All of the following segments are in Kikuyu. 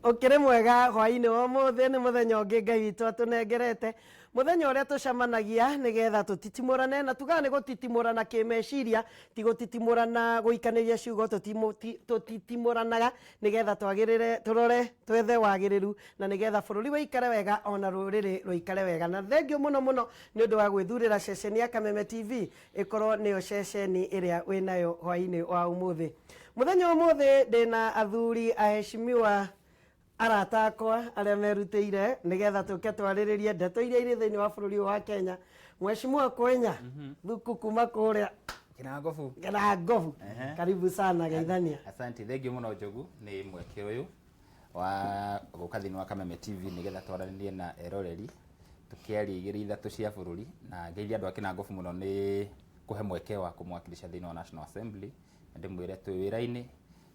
Ũkĩrĩ mwega hwainĩ wa ũmũthĩ nĩ mũthenya ũngĩ Ngai witũ atũnengerete mũthenya ũrĩa tũcemanagia nĩgetha tũtitimũrane na tugaga nĩ gũtitimũrana kĩmeciria ti gũtitimũrana gũikanĩria ciugo tũtitimũranaga nĩgetha twagĩrĩre tũrore twethe wagĩrĩru na nĩgetha bũrũri wĩikare wega ona rũrĩrĩ rũikare wega na thengiũ mũno mũno nĩ ũndũ wa gwĩthurĩra ceceni ya Kameme TV ĩkorwo nĩyo ceceni ĩrĩa wĩnayo hwainĩ wa ũmũthĩ. Mũthenya wa ũmũthĩ ndĩna athuri aheshimiwa arata akwa arĩa merutĩire nĩgetha tũke twarĩrĩrie ndeto iria irĩ thĩinĩ wa bũrũri ũyũ wa Kenya. Mheshimiwa Kwenya Thuku kuma kũrĩa Kĩnangobu. Kĩnangobu. Ehe. Karibu sana geithania. Asante, thengiũ mũno Njogu nĩ mweke ũyũ wa gũka thĩinĩ wa Kameme TV nĩgetha twaranĩrie na eroreri tũkĩaria igĩrĩ ithatũ cia bũrũri na ngeithia andũ a Kĩnangobu mũno nĩ kũhe mweke wa kũmwakilisha thĩinĩ wa National Assembly na ndĩmwĩre twĩ wĩra-inĩ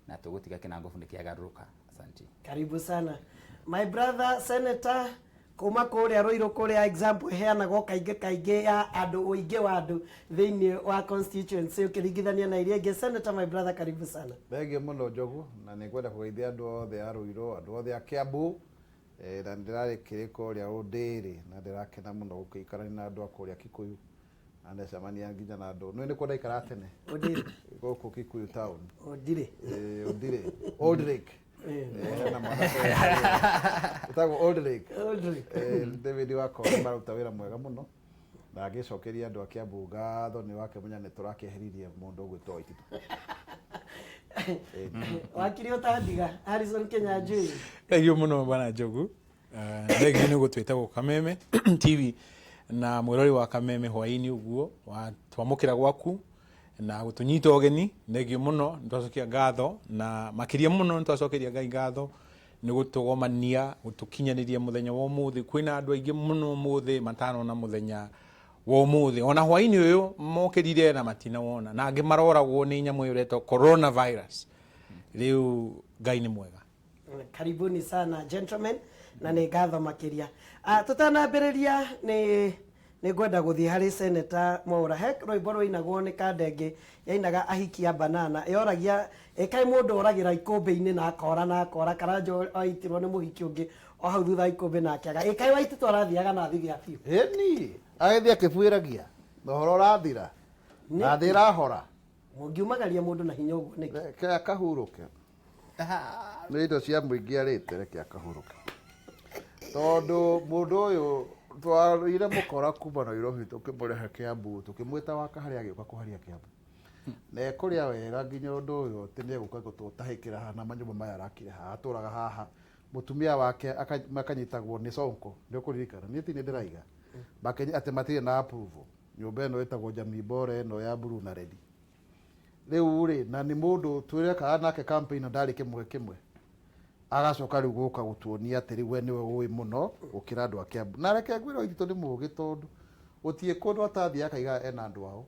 na tũgũtiga Kĩnangobu nĩ kĩagarũrũka. Asante. Karibu sana. My brother Senator kuma kũrĩa Ruiru kũrĩa example ĩheanagwo kaingĩ kaingĩ ya andũ ũingĩ wa andũ thĩinĩ wa constituency ũkĩringithania na iria ingĩ. Senator my brother karibu sana. Thengiũ mũno Njogu, na nĩ ngwenda kũgeithia andũ othe a Ruiru, andũ othe a Kiambu, na nĩ ndĩrarĩ kĩrĩko ũrĩa Ũndĩrĩ, na ndĩrakena mũno gũgĩikarania na andũ a kũrĩa Kikuyu, na ndecemania nginya na andũ, nĩũĩ nĩkuo ndaikaraga tene, Ũndirĩ. gũkũ Kikuyu town. Ũndirĩ. Ũndirĩ, Old Lake. Hena mwanake wĩtagwo Old Lake. Old Lake. David wakwa nĩ maruta wĩra mwega mũno na ngĩcokeria andũ a Kiambu ngatho nĩ wakĩmenya nĩ tũrakĩeheririe mũndũ ũgwĩtwo Waititu. Wakiri ũtandiga Harrison Kinyanjui. Thengiũ mũno bwana Njogu. Thengiũ nĩ gũtwĩta gũkũ Kameme TV na mwĩrori wa Kameme hwaĩ-inĩ ũguo watwamũkĩra gwaku na gũtũnyita ũgeni. Thengiũ mũno, nĩ twacokia ngatho na makĩria mũno nĩ twacokeria Ngai ngatho nĩ gũtũgomania gũtũkinyanĩria mũthenya wa ũmũthĩ. Kwĩna andũ aingĩ mũno ũmũthĩ matanona mũthenya wa ũmũthĩ, ona hwaĩ-inĩ ũyũ mokĩrire na matinawona, na angĩ maroragwo nĩ nyamũ ĩyo ĩretwo coronavirus. Rĩu Ngai nĩ mwega. Karibuni sana gentlemen na nĩ ngatho makĩria. Tũtanambĩrĩria nĩ nĩ ngwenda gũthiĩ harĩ Senator Mwaura. He rwĩmbo rwainagwo nĩ Kandenge yainaga ahiki a banana yoragia ĩ kaĩ mũndũ oragĩra ikũmbĩ-inĩ na akora na akora Karanja aitirwo nĩ mũhiki ũngĩ o hau thutha wa ikũmbĩ na akĩaga ĩ kaĩ Waititũ arathiaga na athithia biũ. Ĩni, agĩthiĩ akĩbuĩragia na ũhoro ũrathira na thĩ ĩrahora. Mũngiumagaria mũndũ na hinya ũguo nĩkĩ? Reke akahurũke. Nĩ indo cia mũingĩ arĩte, reke akahurũke. Tondũ mũndũ ũyũ twarire mũkora kuma Nairobi tũkĩmũrehe Kiambu, tũkĩmwĩta wa Kaharĩa agĩũka kũharia Kiambu. Na ekũrĩa wega nginya ũndũ ũyũ atĩ nĩ egũka gũtũtahĩkĩra haha na manyũmba maya arakire haha, atũraga haha. Mũtumia wake makanyitagwo nĩ Sonko, nĩ ũkũririkana, niĩ ti niĩ ndĩraiga. Atĩ matirĩ na approval. Nyũmba ĩno ĩtagwo Jamii Bora ĩno ya blue na red. Rĩu rĩ, na nĩ mũndũ twĩrekaga nake campaign na ndarĩ kĩmwe kĩmwe. Agacoka rĩu gũka gũtuonia atĩ rĩu we nĩwe ũĩ mũno gũkĩra andũ a Kiambu. Na reke ngwĩre Waititũ nĩ mũgĩ tondũ gũtirĩ kũndũ atathiĩ akaiga ena andũ ao.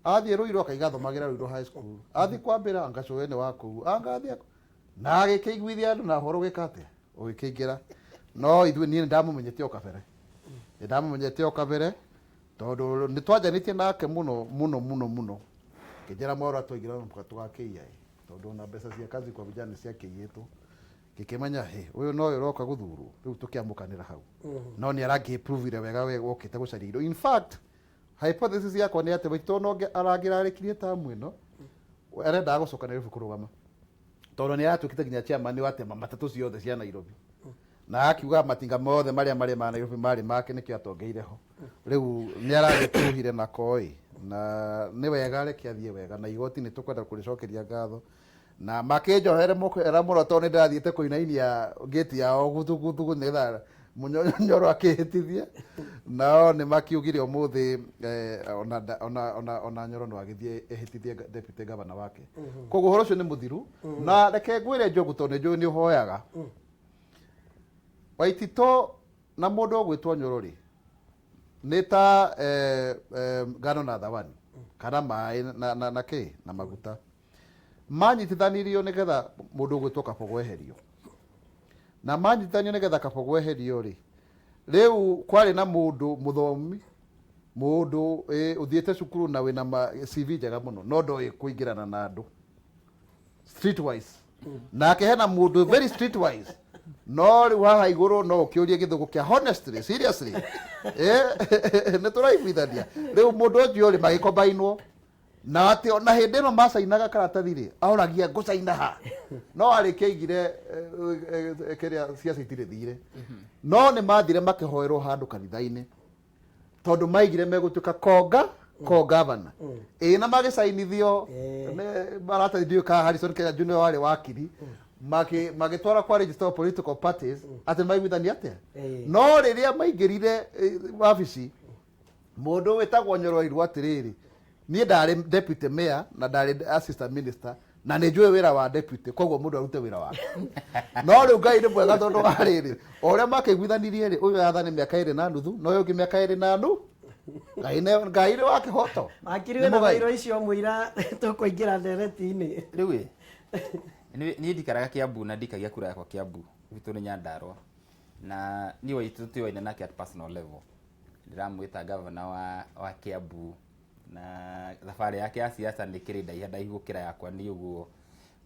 Athiĩ Ruiru akaiga athomagĩra Ruiru High School. Athiĩ kwambĩra anga cũwe nĩ wa kũu. Anga athiĩ na agĩkĩiguithia andũ na ũhoro ũgĩka atĩa? Ũgĩkĩingĩra. No ithuĩ niĩ nĩ ndamũmenyete o kabere. Nĩ ndamũmenyete o kabere tondũ nĩ twanjanĩtie nake mũno mũno mũno mũno. Ngĩnjĩra Mwaura twaingĩra no mũhaka tũgakĩiya ĩ. Tondũ ona mbeca cia kazi kwa vijana nĩ ciakĩiyĩtwo. Ngĩkĩmenya hĩ ũyũ nowe ũroka gũthurwo rĩu tũkĩamũkanĩra hau. No nĩ arangĩ-prove-ire wega we wokĩte gũcaria indo. In fact hypothesis yakwa nĩ atĩ Waititũ ona arangĩrarĩkirie tamu ĩno arendaga gũcoka Nairobi kũrũgama. Tondũ nĩ aratuĩkĩte nginya chairman wa tema matatũ ciothe cia Nairobi. Na akiuga matinga mothe marĩa marĩ ma Nairobi marĩ make nĩkĩo atongeire ho. Rĩu nĩ aragĩkuhire nako ĩ na nĩ wega reke athiĩ wega na igoti nĩ tũkwenda kũrĩcokeria ngatho na makĩnjohere mũkera mũno tondũ nĩ ndĩrathiĩte kũinainia ngĩti yao guthuguthu nĩgetha Mũnyoro akĩhĩtithie nao nĩ makiugire ũmũthĩ ona ona ona ona Nyoro no agĩthiĩ ehĩtithie deputy governor wake. Koguo ũhoro ũcio nĩ mũthiru na reke ngwĩre Njogu tondũ nĩ njũĩ nĩ ũhoyaga. Waititũ na mũndũ ũgwĩtwo Nyoro rĩ nĩ ta ngano na thawani kana maĩ na, na, na kĩ na maguta manyitithanirio nĩgetha mũndũ ũgwĩtwo Kabogo eherio na manyitithanio nĩgetha Kabogo eherio rĩ rĩu kwarĩ na mũndũ mũthomi mũndũ ũthiĩte cukuru na wĩna ma CV njega mũno no ndoĩ kũingĩrana na andũ streetwise nake hena mũndũ very streetwise No rĩu haha igũrũ no ũkĩũrie gĩthũngũ kĩa honestly, seriously. Nĩ tũraiguithania. Rĩu mũndũ ũcio rĩ magĩkombainwo na atĩ ona hĩndĩ ĩno macainaga karatathi rĩ, aoragia ngũcaina ha, no arĩkia aigire kĩrĩa ciaca itirĩ thirĩ, no nĩ mathire makĩhoerwo handũ kanitha-inĩ tondũ maigire megũtuĩka konga ko-governor ĩĩ, na magĩcainithio nĩ maratathi. Ndiũĩ kana Harrison Kenya Junior warĩ wakiri, magĩtwara kwa register of political parties atĩ maiguithania atĩa. No rĩrĩa maingĩrire wabici, mũndũ wĩtagwo Nyoro airwo atĩrĩrĩ, niĩ ndarĩ deputy mayor na ndarĩ assistant minister na nĩ njũĩ wĩra wa deputy, koguo mũndũ arute wĩra wake. No rĩu Ngai nĩ mwega, tondũ wa rĩrĩ, o ũrĩa makĩiguithanirie rĩ, ũyũ yathani mĩaka 2.5 na ũyũ ũngĩ mĩaka 2.5. Ngai nĩ wa kĩhoto. Wakiri, Nĩ wĩna mũgai. bairo icio mũira tũkũingĩra ndereti-inĩ. Rĩu ĩ, niĩ ndikaraga Kiambu na ndikagia kura yakwa Kiambu, gwitũ nĩ Nyandarua, na niĩ Waitũ tũyoine nake at personal level. Ndĩramwĩta gavana wa Kiambu, na thabarĩ yake ya siasa nĩ kĩrĩ ndaiha ndaihu gũkĩra yakwa. Niĩ ũguo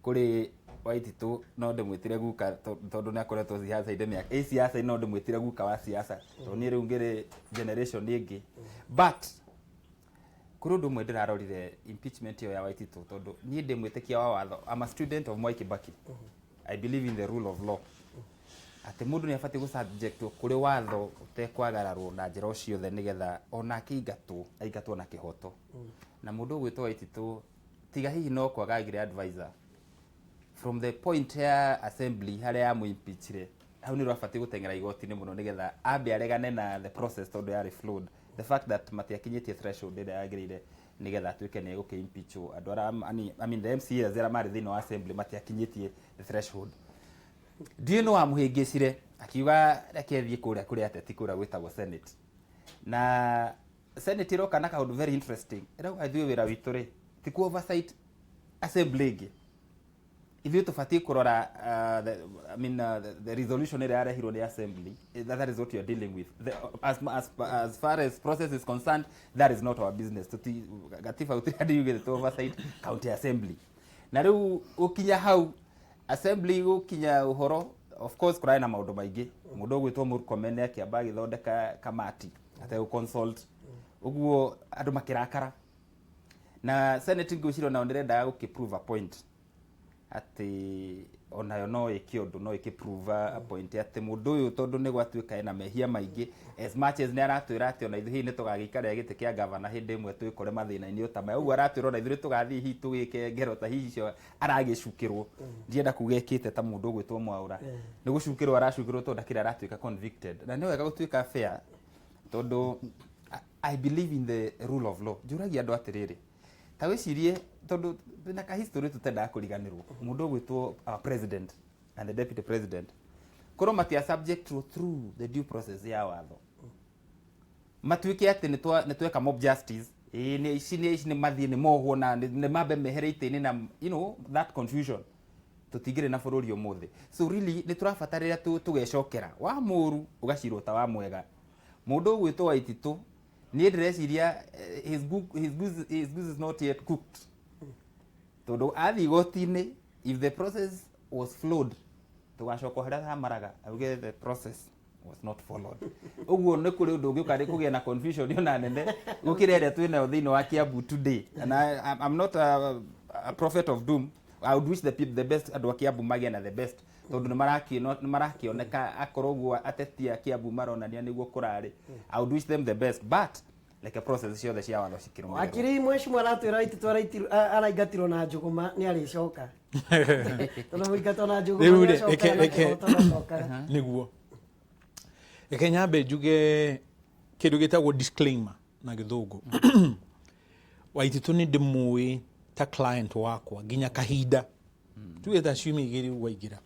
kũrĩ Waititũ no ndĩmwĩtire guka, tondũ nĩ akoretwo siasa-inĩ mĩaka ĩ siasa-inĩ, no ndĩmwĩtire guka wa siasa, tondũ niĩ rĩu ngĩrĩ generation ĩngĩ. But kũrĩ ũndũ ũmwe ndĩrarorire impeachment ĩyo ya Waititũ, tondũ niĩ ndĩ mwĩtĩkia wa watho. I'm a student of Mwai Kibaki. I believe in the rule of law, atĩ mũndũ nĩ abatiĩ gũsubjectwo kũrĩ watho ũtekwagararwo na njĩra o ciothe, nĩgetha ona akĩingatwo aingatwo na kĩhoto. Na mũndũ ũgwĩtwo Waititũ, tiga hihi no kwaga agire advisor from the point ya assembly harĩa yamũimpeachire, hau nĩ rwabatiĩ gũteng'era igoti-inĩ mũno, nĩgetha ambe aregane na the process, tondũ yarĩ flawed. The fact that matiakinyĩtie threshold ĩrĩa yagĩrĩire nĩgetha atuĩke nĩ egũkĩ-impeachwo, andũ arĩa, I mean, the MCAs arĩa marĩ thĩinĩ wa assembly matiakinyĩtie the threshold. Ndiũĩ nĩ wamũhĩngĩcire akiuga reke thiĩ kũrĩa kũrĩa ateti, kũrĩa gwĩtagwo Senate. Na Senate ĩroka na kaũndũ very interesting, ĩrauga ithuĩ wĩra witũ rĩ ti ku oversight assembly ĩngĩ, ithuĩ tũbatiĩ kũrora the, I mean, the resolution ĩrĩa yarehirwo nĩ assembly. That is what you are dealing with. The, as, as, as far as process is concerned, that is not our business. Tuti gatiba gũtirĩ handũ yugĩte to oversight county assembly. Na rĩu gũkinya hau assembly, gũkinya ũhoro, of course kũrarĩ na maũndũ maingĩ. Mũndũ ũgwĩtwo Murkomen akĩamba agĩthondeka kamati ategũ consult ũguo, andũ makĩrakara. Na Senate ngwĩciria onao nĩrendaga gũkĩ prove a point atĩ onayo no ĩke ũndũ, no ĩkĩ prove a point atĩ mũndũ ũyũ, tondũ nĩ gwatuĩka ena mehia maingĩ, as much as nĩ aratwĩra atĩ ona ithuĩ hihi nĩ tũgagĩikarĩra gĩtĩ kĩa gavana hĩndĩ ĩmwe twĩkore mathĩna-inĩ o ta maya, ũguo aratwĩra ona ithuĩ nĩ tũgathiĩ hihi tũgĩke ngero ta hihi icio aragĩcukĩrwo. Ndienda kuga ĩkĩte ta mũndũ ũgwĩtwo Mwaũra, nĩ gũcukĩrwo aracukĩrwo, tondũ ndakĩrĩ aratuĩka convicted. Na nĩ wega gũtuĩka fair, tondũ I believe in the rule of law. Njũragia andũ atĩrĩrĩ, ta wĩcirie, tondũ twĩna ka history tũtendaga kũriganĩrwo, mũndũ ũgwĩtwo our president and the deputy president, korwo matia subject to through the due process ya watho, matuĩke atĩ nĩ tweka mob justice, ĩĩ nĩ ici, nĩ ici, nĩ mathiĩ nĩ mohwo na nĩ mambe mehere itĩ-inĩ, na that confusion, tũtingĩrĩ na bũrũri ũmũthĩ. So really nĩ tũrabatarĩra tũgecokera wa mũru ũgacirwo ta wa mwega. Mũndũ ũgwĩtwo Waititũ, niĩ ndĩreciria his goose is not yet cooked, tondũ athiĩ igoti-inĩ, if the process was flawed, tũgacoka harĩa hamaraga auge the process was not followed. Ũguo nĩ kũrĩ ũndũ ũngĩũka nĩ kũgĩa na confusion ona nene gũkĩra ĩrĩa twĩnayo thĩinĩ wa Kiambu today. And I'm not a prophet of doom. I would wish the people the best, andũ a Kiambu magĩe na the best, tondũ nĩ marakĩoneka akorwo ũguo ateti a Kiambu maronania nĩguo kũrarĩ. I would wish them the best, but like a process ciothe cia watho cikĩrũmĩrĩrwo. Wakiri mwecimu aratwĩra Waititũ araingatirwo na njũgũma, nĩ arĩcoka, tondũ mũingatwo na njũgũma Rĩu rĩ, nĩacokaga na kĩhoto ndacokaga. Nĩguo reke nyambe njuge kĩndũ gĩtagwo disclaimer na gĩthũngũ. Waititũ nĩ ndĩmũĩ ta client wakwa nginya kahinda tuge ta ciumia 2 ũguo aingĩra,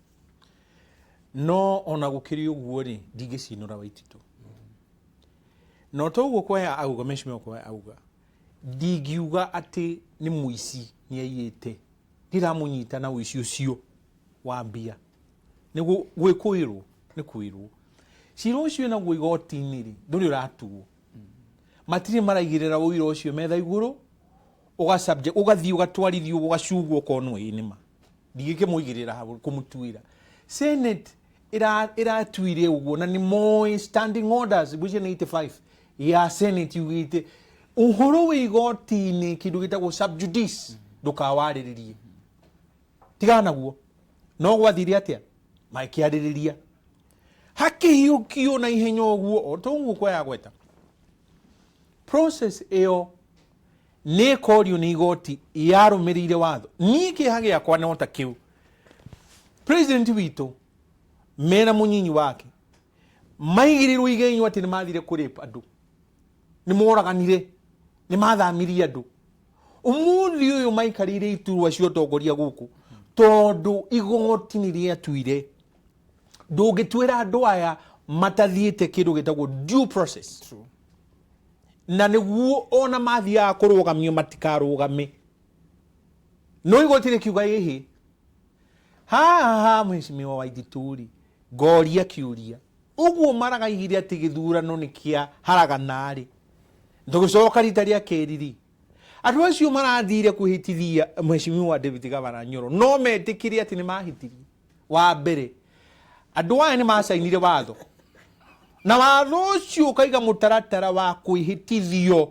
no ona gũkĩrĩ ũguo rĩ, ndingĩcinũra Waititũ. No toguo kwaya auga, mheshimiwa kwaya auga, ndingiuga atĩ nĩ mũici, nĩ aiyĩte, ndiramũnyita na ũici ũcio wa mbia. Nĩ gwĩkũĩrwo, nĩ kwĩrwo cira ũcio naguo igoti-inĩ rĩ, ndũrĩ ũratuo, matirĩ maraigĩrĩra ũira ũcio metha igũrũ, ũgathiĩ ũgatwarithio, ũgacugwo, ũkonwo ĩ nĩma. Ndingĩkĩmũigĩrĩra hau kũmũtuĩra. Senate Ĩratuire ũguo na nĩ moĩ standing orders ngwĩciria nĩ 85 ya Senate yugĩte ũhoro wĩ igoti-inĩ, kĩndũ gĩtagwo sub judice, ndũkawarĩrĩrie, tigana naguo. No gwathire atĩa? Makĩarĩrĩria hakĩhiũkio na ihenya ũguo o ta ũguo kwa gweta process ĩyo nĩ ĩkorio nĩ igoti yarũmĩrĩire watho. Niĩ kĩeha gĩakwa no ta kĩu, president witũ mena mũnyinyi wake maigĩrĩrwo igenyo atĩ nĩ mathire kũrape andũ, nĩ moraganire, nĩ mathamirie andũ. Ũmũthĩ ũyũ maikarĩire iturwa cia ũtongoria gũkũ tondũ igoti nĩ rĩatuire ndũngĩtuĩra andũ aya matathiĩte kĩndũ gĩtagwo due process. True. Na nĩguo ona mathiaga kũrũgamio matikarũgame, no igoti rĩkiuga ĩhĩ haha ha mheshimiwa Waitituri ngoria kĩũria ũguo maragaigire atĩ gĩthurano nĩ kĩa haragana rĩ, tũgĩcoka rita rĩa kerĩ rĩ, andũ acio marathire kwĩhĩtithia mheshimiwa David Gavana Nyoro no metĩkĩre atĩ nĩ mahĩtirie. Wa mbere, andũ aya nĩ macainire watho na watho ũcio ũkaiga mũtaratara wa kwĩhĩtithio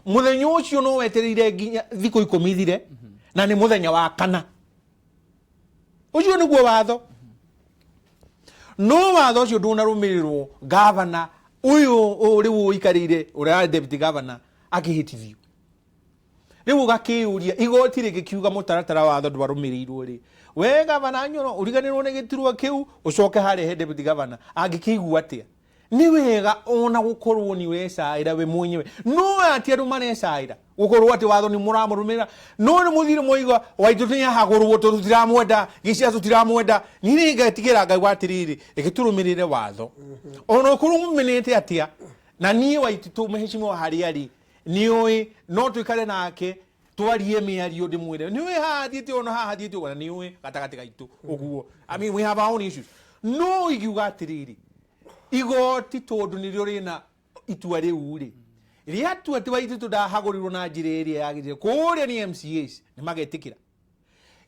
mũthenya ũcio no wetereire nginya thikũ 10 ithire, na nĩ mũthenya wa kana. Ũcio nĩguo watho, no watho ũcio ndũnarũmĩrĩrwo. Gavana ũyũ rĩu ũikarĩire ũrĩa warĩ deputy governor akĩhĩtithio, rĩu ũgakĩyũria igoti rĩgĩkiuga mũtaratara watho ndwarũmĩrĩirwo rĩ, we gavana Nyoro ũriganĩrwo nĩ gĩturwa kĩu ũcoke harĩa he deputy governor angĩkĩigua atĩa? Nĩ wega ona gũkorwo nĩ ũrecaĩra we mwenyewe, no atĩ andũ marecaĩra gũkorwo atĩ watho nĩ mũramũrũmĩrĩra, no nĩ mũthire mwaiga Waitũ nĩ ahagũrwo tondũ tũtiramwenda gĩcia, tũtiramwenda. Niĩ nĩ ngetigĩra Ngai wa atĩrĩrĩ, reke tũrũmĩrĩre watho ona ũkorwo mũmenete atĩa. Na niĩ Waititũ mheshimiwa harĩa arĩ nĩũĩ no tũikare nake twarie mĩario, ndĩmwĩre nĩũĩ haha thiĩte ona haha thiĩte ũguo, na nĩũĩ gatagatĩ gaitũ ũguo. I mean, we have our own issues, no ingiuga atĩrĩrĩ, igoti tondũ nĩrĩo rĩna itua rĩu rĩ rĩatua atĩ Waititũ ndahagũrirwo na njĩra ĩrĩa yagĩrĩire kũrĩa nĩ MCAs nĩ magetĩkĩra.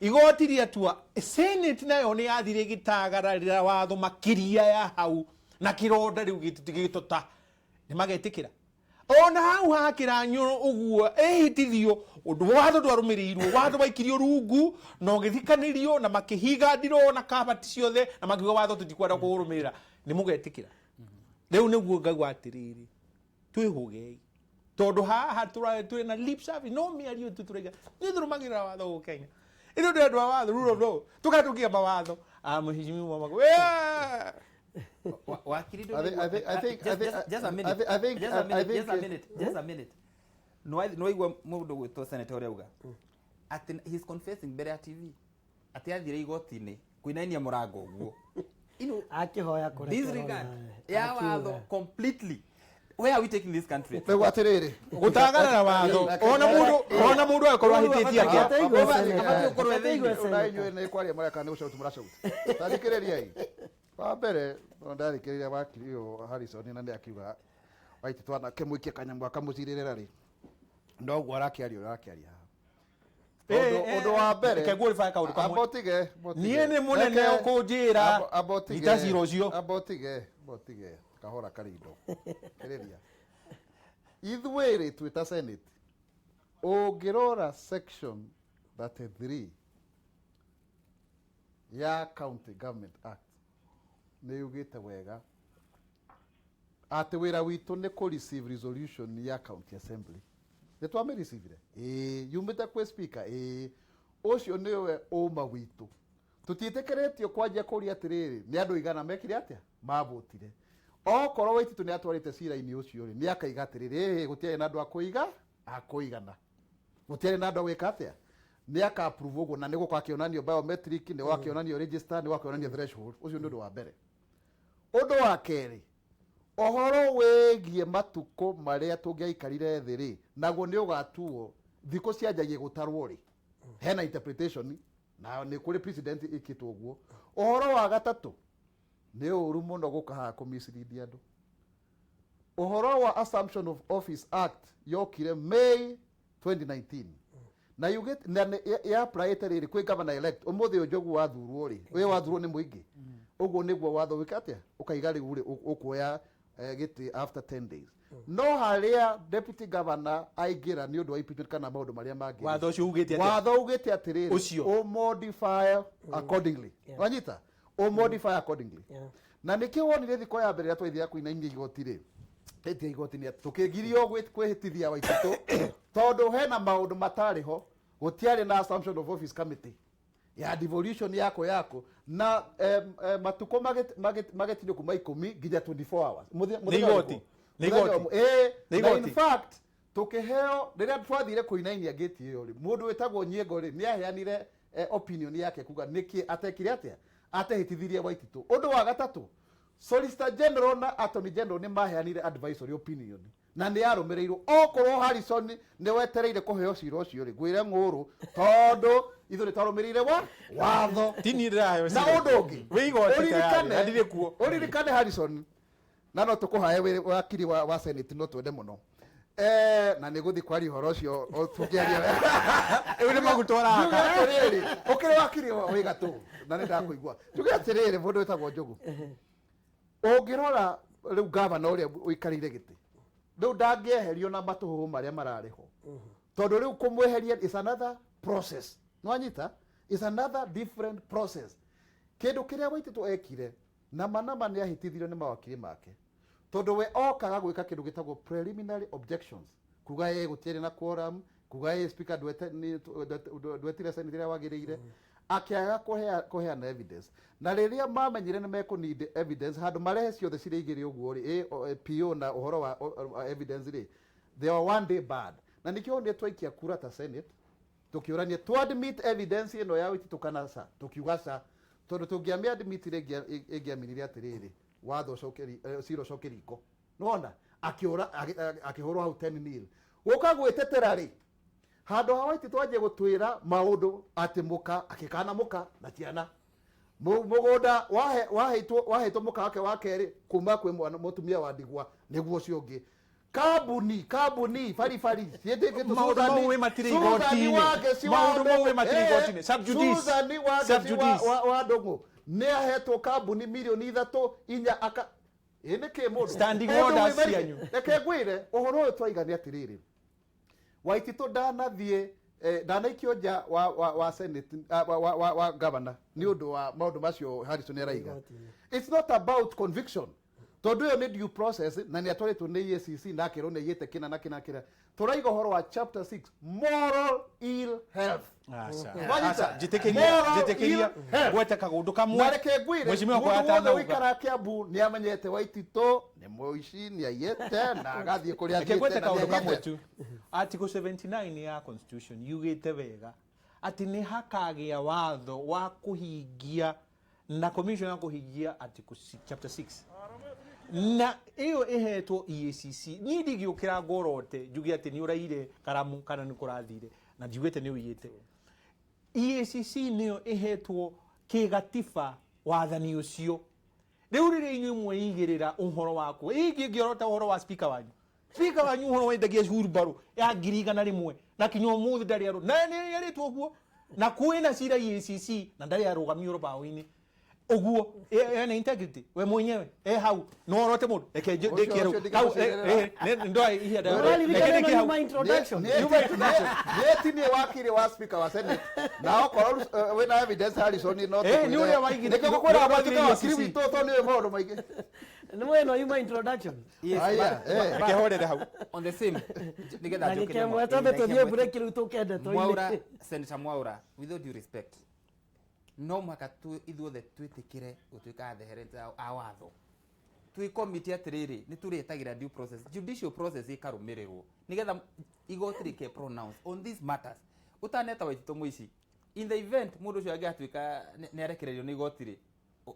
Igoti rĩatua, Senate nayo nĩ yathire ĩgĩtagararĩra watho makĩria ya hau na kĩronda rĩu gĩtota nĩ magetĩkĩra ona hau hakĩra Nyoro ũguo ĩhĩtithio ũndũ watho ndwarũmĩrĩirwo, watho waikirio rungu na ũgĩthikanĩrio na makĩhinga ndiroo na kabati ciothe na makiuga watho tũtikwenda kũũrũmĩrĩra, nĩ mũgetĩkĩra. Rĩu nĩguo ngaigua atĩrĩrĩ, twĩhũgei tondũ haha twĩna lip service, no mĩario tu tũraiga nĩ tũrũmagĩrĩra watho gũkũ Kenya. Ithuĩ ndĩ andũ a watho, rule of law, tũkatũkia mawatho a mheshimiwa mako. Wakiri. I Just a minute. Just a I minute, think just a minute, just a minute. No waigua mũndũ gwĩtwo senator ũrĩa auga atĩ he's confessing mbere ya TV atĩ athire igoti-inĩ kũinainia mũrango ũguo. Akĩhoya kũrekerwo. Disregard Nawe. ya Akiuga. watho completely. Where are we taking this country? Rĩu atĩrĩrĩ, Gũtagarara watho ona mũndũ agĩkorwo ahĩtĩtie atĩa? Ateigua Abatiĩ senator. gũkorwo Ateigua ethĩinĩ. ona senator. inyuĩ nĩ kwaria mareka nĩ gũcauti mũracauti tathikĩrĩriai. Wa mbere no ndathikĩrĩria wakiri ũyũ Harrison na nĩ akiuga Waititũ anakĩmũikia kanyamũ akamũcirĩrĩra rĩ, noguo arakĩaria ũrĩa arakĩaria haha. Ũndũ wa mbere Reke ngũrĩbae kaũndũ kamwe. Amba ũtige, amba ũtige. Niĩ nĩ mũnene ũkũnjĩra. Amba ũtige. Nyita cira ũcio. Amba ũtige, amba ũtige kahora karindo kĩrĩria. Ithuĩ rĩ twĩ ta Senate, ũngĩrora section 33 ya County Government Act nĩ yugĩte wega atĩ wĩra witũ nĩ kũ receive resolution ya county assembly. Nĩ twamĩ-receivire ĩĩ, yumĩte kwĩ speaker ĩĩ, ũcio nĩwe ũma witũ. Tũtiĩtĩkĩrĩtio kwanjia kũria atĩrĩrĩ, nĩ andũ igana mekire atĩa mavotire. Okorwo Waititũ nĩ atwarĩte cira-inĩ ũcio rĩ, nĩ akaiga atĩrĩrĩ, ĩĩ gũtiarĩ na andũ a kũiga akũigana, gũtiarĩ na andũ a gwĩka atĩa, nĩ aka approve ũguo na nĩ gũkorwo akĩonanio biometric, nĩ wakĩonanio register, nĩ wakĩonanio threshold. Ũcio nĩ ũndũ wa mbere. Ũndũ wa kerĩ, ũhoro wĩgiĩ matukũ marĩa tũngĩaikarire thĩ rĩ, naguo nĩ ũgatuo thikũ cianjagie gũtarwo rĩ, hena interpretation na nĩ kũrĩ precedent ĩkĩtwo ũguo. Ũhoro wa gatatũ, nĩ ũru mũno gũka haha kũ mislead andũ. Ũhoro wa Assumption of Office Act yokire May 2019 na yugĩte na nĩ ya applyĩte rĩrĩ kwĩ governor elect. Ũmũthĩ ũyũ Njogu wathurwo rĩ, ũyũ wathurwo nĩ mũingĩ. Ũguo nĩguo watho wĩka atĩa ũkaiga rĩu rĩ ũkuoya gĩtĩ after 10 days. No harĩa deputy governor aingĩra nĩ ũndũ wa impeachment kana maũndũ marĩa mangĩ, Watho ũcio ugĩte atĩa? Watho ugĩte atĩrĩrĩ, Ũcio. ũmodify accordingly. Wanyita, ũmodify accordingly. Na nĩkĩo wonire thikũ ya mbere ĩrĩa twaithiaga kũinainia igoti rĩ, ĩtia igoti nĩ atĩ tũkĩgirio kwĩhĩtithia Waititũ tondũ hena maũndũ matarĩ ho. Gũtiarĩ na assumption of office committee ya devolution yako yako na matukũ magĩtinio kuma 10 nginya 24 hours. Nĩ igoti. Nĩ igoti. Nĩ Na in igoti. fact tũkĩheo rĩrĩa twathire kũinainia gate ĩyo rĩ, mũndũ wĩtagwo Nyiengo rĩ, nĩ aheanire opinion yake kuga nĩkĩ atekire atĩa atehĩtithirie Waititũ. Ũndũ wa gatatũ, Solicitor General na Attorney General nĩ maheanire advisory opinion na nĩ yarũmĩrĩirwo. Okorwo Harrison nĩ wetereire kũheo cira ũcio rĩ, ngwĩre ng'ũrũ, tondũ ithuĩ nĩ twarũmĩrĩire wa watho. Ti niĩ ndĩraheo Na cira. ũndũ ũngĩ, Wĩ igoti tayari, na ndirĩ kuo. Ũririkane Harrison, na no tũkũhae wĩ wakiri wa Senate, no twende mũno na nĩ gũthiĩ kwaria ũhoro ũcio tũngĩaria. Rĩu nĩ maguta ũrahaka. Njuge atĩrĩrĩ, ũkĩrĩ wakiri wĩ gatũ na nĩ ndakũigua. Njuge atĩrĩrĩ, mũndũ wĩtagwo Njogu, ũngĩrora rĩu gavana ũrĩa ũikarĩire gĩtĩ rĩu ndangĩeherio na matũhũhũ marĩa mararĩ ho, tondũ rĩu kũmweheria is another process. Nĩwanyita, is another different process. Kĩndũ kĩrĩa Waititũ ekire na manama nĩ ahĩtithirio nĩ mawakiri make, tondũ we okaga gwĩka kĩndũ gĩtagwo preliminary objections, kuga ĩ gũtiarĩ na quorum, kuga ĩ speaker ndwetire senate ĩrĩa wagĩrĩire, akĩaga kũheana evidence. Na rĩrĩa mamenyire nĩ mekũ need evidence, handũ marehe ciothe cirĩ igĩrĩ ũguo rĩ, PO na ũhoro wa evidence rĩ, they were one day bad. Na nĩkĩo nĩ twaikia kura ta senate tũkĩũrania tu admit evidence ĩno ya Waititũ kana ca. Tũkiuga ca, tondũ tũngĩamĩ admit rĩ, ĩngĩaminire atĩrĩrĩ, watho ũcoke cira ũcoke riko. Nĩwona akĩũra akĩhũrwo hau 10-0. Gũka gwĩtetera rĩ, handũ ha Waititũ anjie gũtwĩra maũndũ atĩ mũka akĩkana mũka na ciana, mũgũnda waheitwo mũka wake wa kerĩ kuma kwĩ mwana mũtumia wa ndigwa nĩguo ũcio ũngĩ, kambuni baribari ciĩtĩkĩtwo. Maũndũ mau wĩ matirĩ igoti-inĩ. Maũndũ mau wĩ matirĩ igoti-inĩ. Sub judice. Susan Sub Wangeci judice. wa Ndũng'ũ nĩ ahetwo kambuni mirioni 3 4 aka ĩ nĩ kĩ mũndũ. Standing Ũndũ orders cianyu. Reke ngwĩre ũhoro ũyũ twaiga nĩ atĩrĩrĩ, Waititũ ndanathiĩ ndanaikio nja wa senate, wa governor nĩ ũndũ wa maũndũ macio Harrison araiga. It's not about conviction, tondũ ĩyo nĩ due process na nĩ atwarĩtwo nĩ EACC na akerwo nĩ aiyĩte kĩna na kĩna kĩna. Tũraiga ũhoro wa chapter 6, moral ill health. Aca. Wanyita? Aca, njĩtĩkĩria Moral njĩtĩkĩria ill health. ngwete kaũndũ kamwe. Na reke ngwĩre, Mheshimiwa mũndũ kwa wothe atanauga. ũikaraga Kiambu nĩ amenyete Waititũ nĩ mũici, nĩ aiyĩte na agathiĩ kũrĩa Reke ngwete athiĩte na nĩ kaũndũ kamwe aiyĩte. tu. Article 79 ya constitution yugĩte wega atĩ nĩ hakagĩa watho wa kũhingia na commission ya kũhingia article chapter 6, na ĩyo ĩhetwo EACC. Niĩ ndingĩũkĩra ngorote njuge atĩ nĩ ũraire karamu kana nĩ kũrathire na njiugĩte nĩ ũiyĩte. EACC nĩyo ĩhetwo kĩgatiba wathani ũcio. Rĩu rĩrĩa inyuĩ mweigĩrĩra ũhoro wakwa ĩngĩ ngĩorota ũhoro wa speaker wanyu, speaker wanyu ũhoro wendagia hurumbarũ ya 100,000 na kinya ũmũthĩ ndarĩ arũ na nĩ yarĩtwo ũguo na kwĩna cira EACC na ndarĩ arũgamio rũbaũ-inĩ ũguo ena integrity we mwenyewe e hau no orote mũndũ. Reke ndĩkie Ũcio rĩu. ndingĩmũcirĩra. Hau, ndoa ihinda Ũraririkana reke ĩno ndĩkie hau. nyuma introduction? Niĩ ti niĩ wakiri wa speaker wa senate, na okorwo wĩna evidence Harrison no Nĩ ũrĩa waigire- nĩkĩo ngũkwĩra nĩ ũrĩa gũtuĩka wakiri EACC. witũ tondũ nĩũĩ maũndũ maingĩ. Nĩ mwena yuma introduction. Yes, Aya, Reke horere hau. On the same, nĩgetha Ndagĩka njokerie ĩmwe twambe ndagĩka tũthiĩ ĩmwe. break rĩu tũke ndeto-inĩ. Mwaura, Senator Mwaura, with all due respect, no mũhaka ithuothe twĩtĩkĩre gũtuĩka adherents a watho. Twĩ committee atĩrĩrĩ, nĩ tũrĩetagĩra due process, judicial process ĩkarũmĩrĩrwo nĩgetha igoti rĩke pronounce on these matters. Ũtaneta Waititũ mũici, in the event mũndũ ũcio angĩgatuĩka nĩ arekererio nĩ igoti rĩ,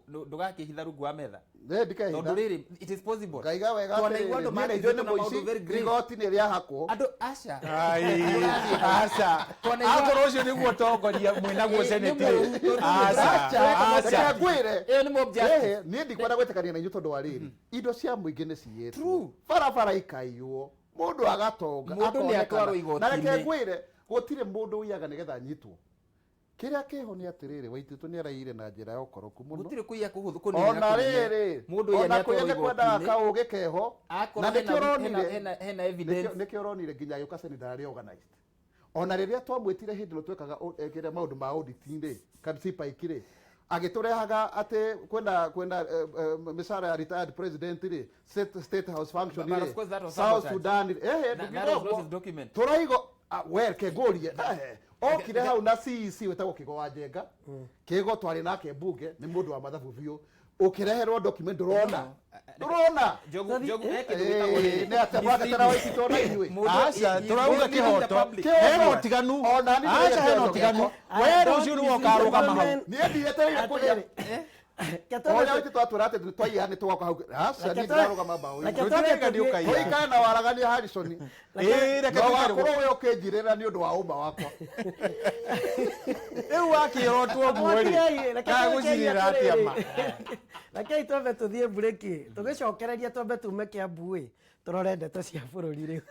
ndũgakĩhitha rungu wa metha. Nĩ ndikehitha. Tondũ rĩrĩ, it is possible. Ngaiga wega Twanaigua atĩrĩrĩ, andũ niĩ nĩ njũĩ nĩ makĩhithwo na maũndũ mũici, very grave. igoti nĩ rĩahakwo. Andũ aca. Ai, aca. Akorwo ũcio nĩguo ũtongoria mwĩnaguo Ĩ, nĩ senate rĩ. mũũru, tondũ Aca, Aca, aca. reke ngwĩre. Ĩyo nĩ mob justice. Niĩ ndikwenda gwĩtĩkania na inyuĩ tondũ wa rĩrĩ, indo cia mũingĩ nĩ ciyĩtwo, True. barabara ikaiywo, mũndũ agatonga, Mũndũ nĩ akonekana. atwarwo igoti-inĩ. Na reke ngwĩre, gũtirĩ mũndũ ũiyaga nĩgetha anyitwo. Kĩrĩa kĩho nĩ atĩrĩrĩ, Waititu nĩ araiyire na njĩra ya ũkoroku mũno. Gũtirĩ kũiya kũhũthũ kũnini Ona na kũnene. rĩrĩ, Mũndũ oiya ona nĩ kũiya atwarwo nĩ kwendaga igoti-inĩ. kaũgĩ keho. Akorwo Na nĩkĩo ũronire, hena evidence. Nĩkĩo ũronire nginya agĩũka Senate ndarĩ organized. Ona rĩrĩa twamwĩtire hĩndĩ ĩno twekaga kĩrĩa maũndũ ma audit rĩ, CIPAC rĩ, agĩtũrehaga atĩ kwĩna mĩcara ya retired president rĩ, state house function But rĩ, of course that was South sabotage. Sudan rĩ, That was not his document. Tũraigo, we reke ngũrie, okire hau na CEC wĩtagwo Kĩgo wa Njenga. Kĩgo twarĩ nake mbunge, nĩ mũndũ wa mathabu biũ. Ũkĩreherwo document ndũrona. Ndũrona. Njogu, Njogu, he kĩndũ gĩtagwo rĩrĩ. Nĩ atĩa mwakatara wa Waititu na inyuĩ? Mũndũ- Aca, he- tũrauga he misleading kĩhoto. the public. Hena ũtiganu. Ona niĩ Aca, hena ndĩrenda ũtiganu. gĩakwa. We rũciũ nĩwe ũkarũgama hau. Niĩ ndietereire kũiya. Ũrĩa Waititu atwĩra atĩ twaiya nĩ twoka hau. Aca, niĩ ndirarũgama mbaũ-inĩ. Reke Tũtireka nĩ ũkaiya. Tũikare na waragania Harrison. Ĩĩ, reke No tũikare wakorwo we ũkĩnjirĩra nĩ ũndũ wa ũma wakwa. Rĩu wakĩrotwo ũguo rĩ, ndagũcirĩra atĩa ma? Rekei twambe tũthiĩ mburĩki, tũgĩcokereria twambe tume Kiambu ĩ, tũrore ndeto cia bũrũri rĩu.